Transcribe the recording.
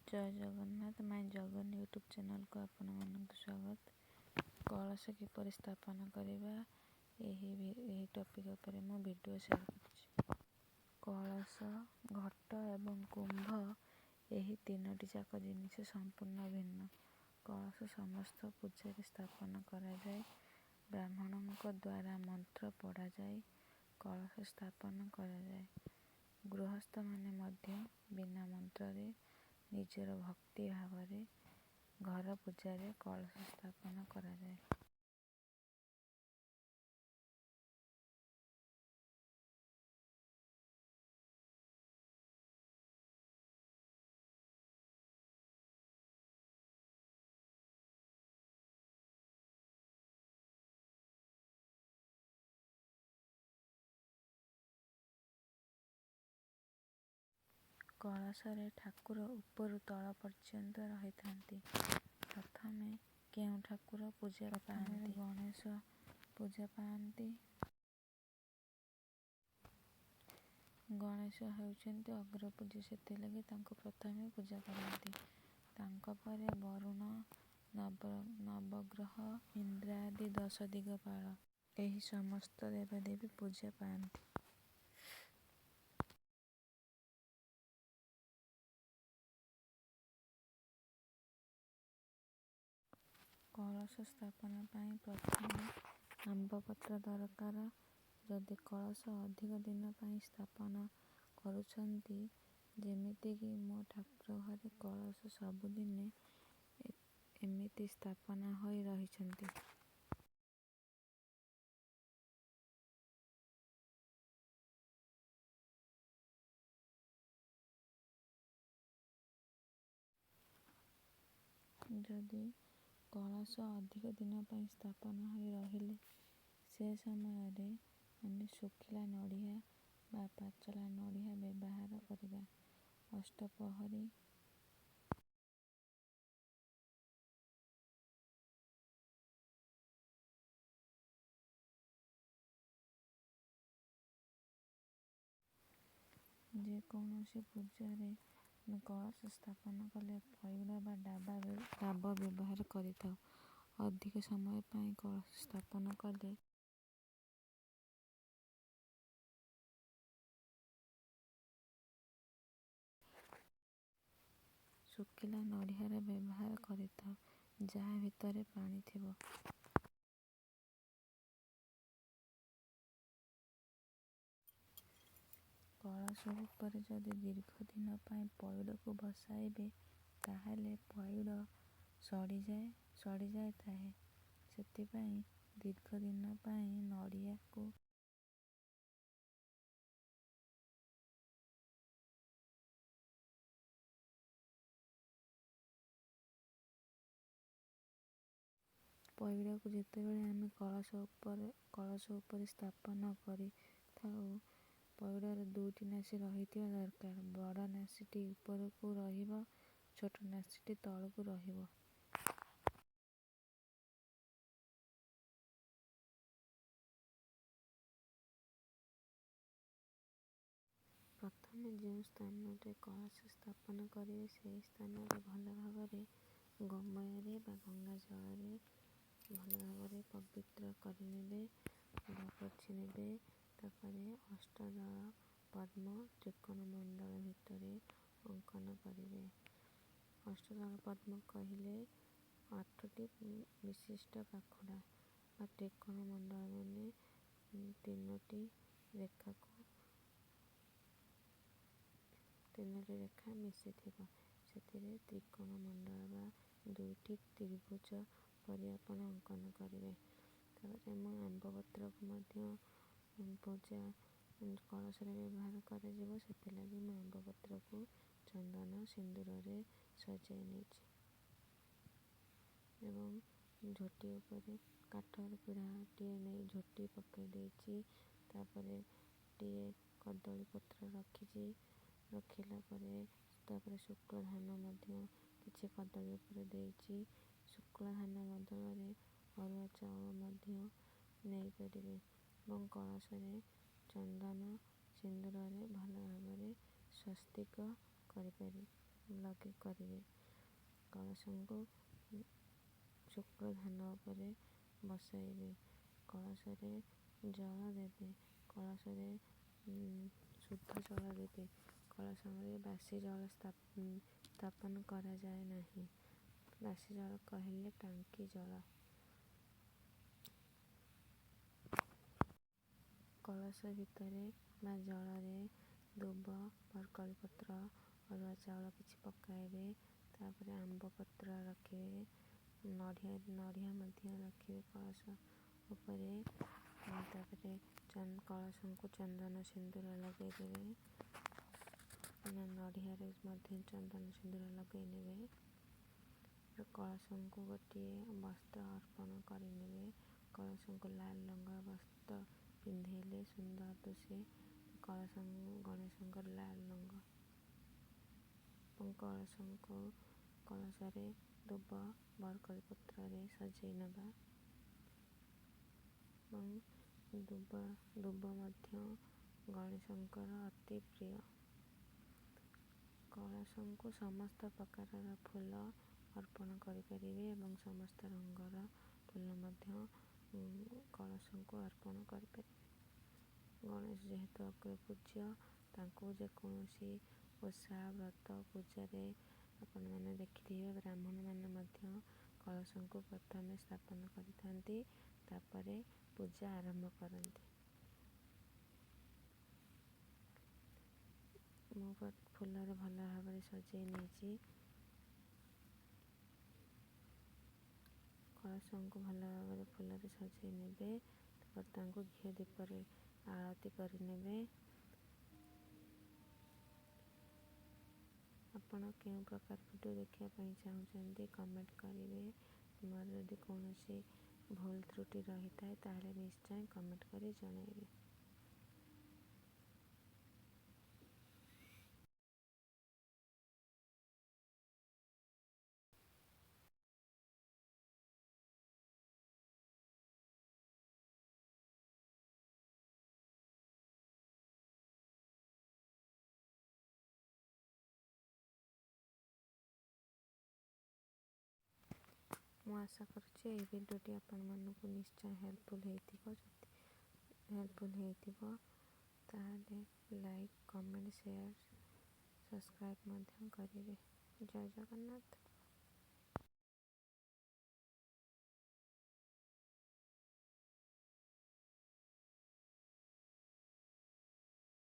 ଜୟ ଜଗନ୍ନାଥ, ମାଇଁ Jagan YouTube ଚ୍ୟାନେଲ୍କୁ ଆପଣମାନଙ୍କୁ ସ୍ୱାଗତ। କଳସ କିପରି ସ୍ଥାପନ କରିବା, ଏହି ଟପିକ୍ ଉପରେ ମୁଁ ଭିଡ଼ିଓ ସେୟାର କରୁଛି। କଳସ, ଘଟ ଏବଂ କୁମ୍ଭ ଏହି ତିନୋଟି ଯାକ ଜିନିଷ ସମ୍ପୂର୍ଣ୍ଣ ଭିନ୍ନ। କଳସ ସମସ୍ତ ପୂଜାରେ ସ୍ଥାପନ କରାଯାଏ। ବ୍ରାହ୍ମଣଙ୍କ ଦ୍ୱାରା ମନ୍ତ୍ର ପଢ଼ାଯାଇ କଳସ ସ୍ଥାପନ କରାଯାଏ। ଗୃହସ୍ଥମାନେ ମଧ୍ୟ ବିନା ମନ୍ତ୍ରରେ ନିଜର ଭକ୍ତି ଭାବରେ ଘର ପୂଜାରେ କଳସ ସ୍ଥାପନ କରାଯାଏ। କଳସରେ ଠାକୁର ଉପରୁ ତଳ ପର୍ଯ୍ୟନ୍ତ ରହିଥାନ୍ତି। ପ୍ରଥମେ କେଉଁ ଠାକୁର ପୂଜା ପାଆନ୍ତି? ଗଣେଶ ପୂଜା ପାଆନ୍ତି। ଗଣେଶ ହେଉଛନ୍ତି ଅଗ୍ରପୂଜ୍ୟ, ସେଥିଲାଗି ତାଙ୍କୁ ପ୍ରଥମେ ପୂଜା କରନ୍ତି। ତାଙ୍କ ପରେ ବରୁଣ, ନବଗ୍ରହ, ଇନ୍ଦ୍ରାଦି ଦଶ ଦିଗପାଳ, ଏହି ସମସ୍ତ ଦେବାଦେବୀ ପୂଜା ପାଆନ୍ତି। କଳସ ସ୍ଥାପନ ପାଇଁ ପ୍ରଥମେ ଆମ୍ବ ପତ୍ର ଦରକାର। ଯଦି କଳସ ଅଧିକ ଦିନ ପାଇଁ ସ୍ଥାପନ କରୁଛନ୍ତି, ଯେମିତିକି ମୋ ଠାକୁର ଘରେ କଳସ ସବୁଦିନେ ଏମିତି ସ୍ଥାପନା ହୋଇ ରହିଛନ୍ତି। ଯଦି କଳସ ଅଧିକ ଦିନ ପାଇଁ ସ୍ଥାପନ ହୋଇ ରହିଲେ, ସେ ସମୟରେ ଆମେ ଶୁଖିଲା ନଡ଼ିଆ ବା ପାଚଲା ନଡ଼ିଆ ବ୍ୟବହାର କରିବା। ଅଷ୍ଟପ୍ରହରୀ ଯେକୌଣସି ପୂଜାରେ ଆମେ କଳସ ସ୍ଥାପନ କଲେ ପଇଡ଼ ବା ଡାବ ବ୍ୟବହାର କରିଥାଉ। ଅଧିକ ସମୟ ପାଇଁ କଳସ ସ୍ଥାପନ କଲେ ଶୁଖିଲା ନଡ଼ିଆର ବ୍ୟବହାର କରିଥାଉ, ଯାହା ଭିତରେ ପାଣି ଥିବ। କଳସ ଉପରେ ଯଦି ଦୀର୍ଘ ଦିନ ପାଇଁ ପଇଡ଼କୁ ବସାଇବେ, ତାହେଲେ ପଇଡ଼ ସଢ଼ିଯାଇଥାଏ। ସେଥିପାଇଁ ଦୀର୍ଘ ଦିନ ପାଇଁ ନଡ଼ିଆକୁ ପଇଡ଼କୁ ଯେତେବେଳେ ଆମେ କଳସ ଉପରେ ସ୍ଥାପନ କରିଥାଉ, ପଇଡ଼ର ଦୁଇଟି ନାସି ରହିଥିବା ଦରକାର। ବଡ଼ ନାସିଟି ଉପରକୁ ରହିବ, ଛୋଟ ନାସିଟି ତଳକୁ ରହିବ। ପ୍ରଥମେ ଯେଉଁ ସ୍ଥାନରେ କଳସ ସ୍ଥାପନ କରିବେ, ସେହି ସ୍ଥାନରେ ଭଲ ଭାବରେ ଗୋମୟରେ ବା ଗଙ୍ଗା ଜଳରେ ଭଲ ଭାବରେ ପବିତ୍ର କରିନେବେ ବା ପୋଛି ନେବେ। ତାପରେ ଅଷ୍ଟଦଳ ପଦ୍ମ ତ୍ରିକୋଣ ମଣ୍ଡଳ ଭିତରେ ଅଙ୍କନ କରିବେ। ଅଷ୍ଟଦଳ ପଦ୍ମ କହିଲେ 8ଟି ବିଶିଷ୍ଟ ପାଖୁଡ଼ା ବା ତ୍ରିକୋଣ ମଣ୍ଡଳ, ମାନେ ତିନୋଟି ରେଖାକୁ ତିନୋଟି ରେଖା ମିଶିଥିବ, ସେଥିରେ ତ୍ରିକୋଣ ମଣ୍ଡଳ ବା ଦୁଇଟି ତ୍ରିଭୁଜ ପରି ଆପଣ ଅଙ୍କନ କରିବେ। ତାପରେ ମୁଁ ଆମ୍ବ ପତ୍ରକୁ ମଧ୍ୟ ପୂଜା କଳସରେ ବ୍ୟବହାର କରାଯିବ, ସେଥିଲାଗି ମୁଁ ଆମ୍ବ ପତ୍ରକୁ ଚନ୍ଦନ ସିନ୍ଦୁରରେ ସଜାଇ ନେଇଛି ଏବଂ ଝୋଟି ଉପରେ କାଠର ପିଢ଼ାଟିଏ ନେଇ ଝୋଟି ପକାଇ ଦେଇଛି। ତାପରେ ଗୋଟିଏ କଦଳୀ ପତ୍ର ରଖିଛି। ରଖିଲା ପରେ ତାପରେ ଶୁକ୍ଳ ଧାନ ମଧ୍ୟ କିଛି କଦଳୀ ଉପରେ ଦେଇଛି। ଶୁକ୍ଳ ଧାନ ବଦଳରେ ଅରୁଆ ଚାଉଳ ମଧ୍ୟ ନେଇପାରିବେ ଏବଂ କଳସରେ ଚନ୍ଦନ ସିନ୍ଦୁରରେ ଭଲ ଭାବରେ ସ୍ୱସ୍ତିକ କରିପାରିବେ। ଲଗେଇ କରିବେ। କଳସଙ୍କୁ ଶୁକ୍ଳ ଧାନ ଉପରେ ବସାଇବେ। କଳସରେ ଜଳ ଦେବେ। କଳସରେ ଶୁଦ୍ଧ ଜଳ ଦେବେ। କଳସରେ ବାସି ଜଳ ସ୍ଥାପନ କରାଯାଏ ନାହିଁ। ବାସି ଜଳ କହିଲେ ଟାଙ୍କି ଜଳ। କଳସ ଭିତରେ ବା ଜଳରେ ଦୁବ, ବରକୋଳି ପତ୍ର, ଅରୁଆ ଚାଉଳ କିଛି ପକାଇବେ। ତାପରେ ଆମ୍ବ ପତ୍ର ରଖିବେ, ନଡ଼ିଆ ମଧ୍ୟ ରଖିବେ କଳସ ଉପରେ। ତାପରେ କଳସଙ୍କୁ ଚନ୍ଦନ ସିନ୍ଦୁର ଲଗାଇଦେବେ, ନଡ଼ିଆରେ ମଧ୍ୟ ଚନ୍ଦନ ସିନ୍ଦୁର ଲଗାଇ ନେବେ। କଳସଙ୍କୁ ଗୋଟିଏ ବସ୍ତ୍ର ଅର୍ପଣ କରିନେବେ। କଳସଙ୍କୁ ଲାଲ ରଙ୍ଗର ବସ୍ତ୍ର ପିନ୍ଧେଇଲେ ସୁନ୍ଦର ଦିଶେ। କଳସ ଗଣେଶଙ୍କର ଲାଲ ରଙ୍ଗ। ଏବଂ କଳସଙ୍କୁ କଳସରେ ଦୁବ, ବରକୋଳି ପତ୍ରରେ ସଜେଇ ନେବା। ଏବଂ ଦୁବ ମଧ୍ୟ ଗଣେଶଙ୍କର ଅତି ପ୍ରିୟ। କଳସଙ୍କୁ ସମସ୍ତ ପ୍ରକାରର ଫୁଲ ଅର୍ପଣ କରିପାରିବେ ଏବଂ ସମସ୍ତ ରଙ୍ଗର ଫୁଲ ମଧ୍ୟ କଳସଙ୍କୁ ଅର୍ପଣ କରିପାରିବେ। ଗଣେଶ ଯେହେତୁ ଅଗ୍ରପୂଜ୍ୟ, ତାଙ୍କୁ ଯେକୌଣସି ଓଷା ବ୍ରତ ପୂଜାରେ ଆପଣମାନେ ଦେଖିଥିବେ, ବ୍ରାହ୍ମଣମାନେ ମଧ୍ୟ କଳସଙ୍କୁ ପ୍ରଥମେ ସ୍ଥାପନ କରିଥାନ୍ତି, ତାପରେ ପୂଜା ଆରମ୍ଭ କରନ୍ତି। ମୁଁ ଫୁଲରେ ଭଲ ଭାବରେ ସଜେଇ ନେଇଛି। କଳସଙ୍କୁ ଭଲ ଭାବରେ ଫୁଲରେ ସଜେଇ ନେବେ। ତାପରେ ତାଙ୍କୁ ଘିଅ ଦୀପରେ ଆଳତି କରିନେବେ। ଆପଣ କେଉଁ ପ୍ରକାର ଭିଡ଼ିଓ ଦେଖିବା ପାଇଁ ଚାହୁଁଛନ୍ତି କମେଣ୍ଟ କରିବେ। ମୋର ଯଦି କୌଣସି ଭୁଲ ତ୍ରୁଟି ରହିଥାଏ, ତାହେଲେ ନିଶ୍ଚୟ କମେଣ୍ଟ କରି ଜଣାଇବେ। ମୁଁ ଆଶା କରୁଛି ଏହି ଭିଡ଼ିଓଟି ଆପଣମାନଙ୍କୁ ନିଶ୍ଚୟ ହେଲ୍ପଫୁଲ୍ ହେଇଥିବ। ଯଦି ହେଲ୍ପଫୁଲ୍ ହେଇଥିବ, ତାହେଲେ ଲାଇକ୍, କମେଣ୍ଟ, ସେୟାର, ସବସ୍କ୍ରାଇବ୍ ମଧ୍ୟ କରିବେ। ଜୟ ଜଗନ୍ନାଥ।